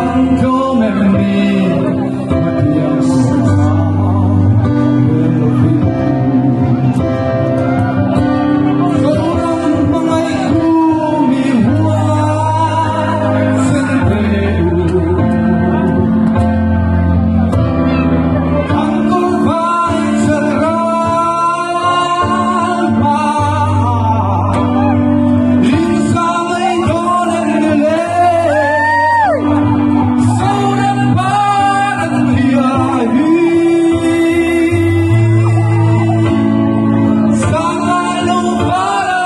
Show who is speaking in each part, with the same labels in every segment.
Speaker 1: An tlawm em ni hmatiang sawmna rel lovin. Zoram hmangaihtu mi huaisen ve u. Kan kawrvai chal ral hma in sa mai dawn em ni le? Zoram par an hria hi. Sangai lo para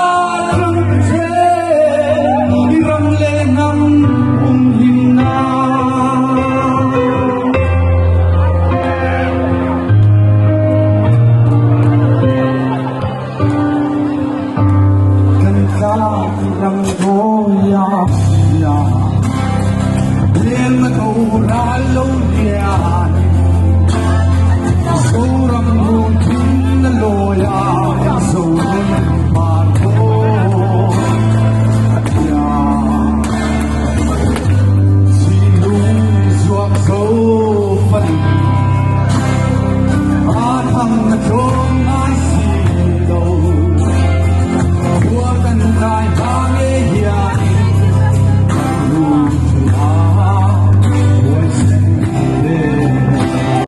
Speaker 1: tlung che i ram leh hnam um him na. Kan tlak ram ngawi a hria, leng a tho ral lo.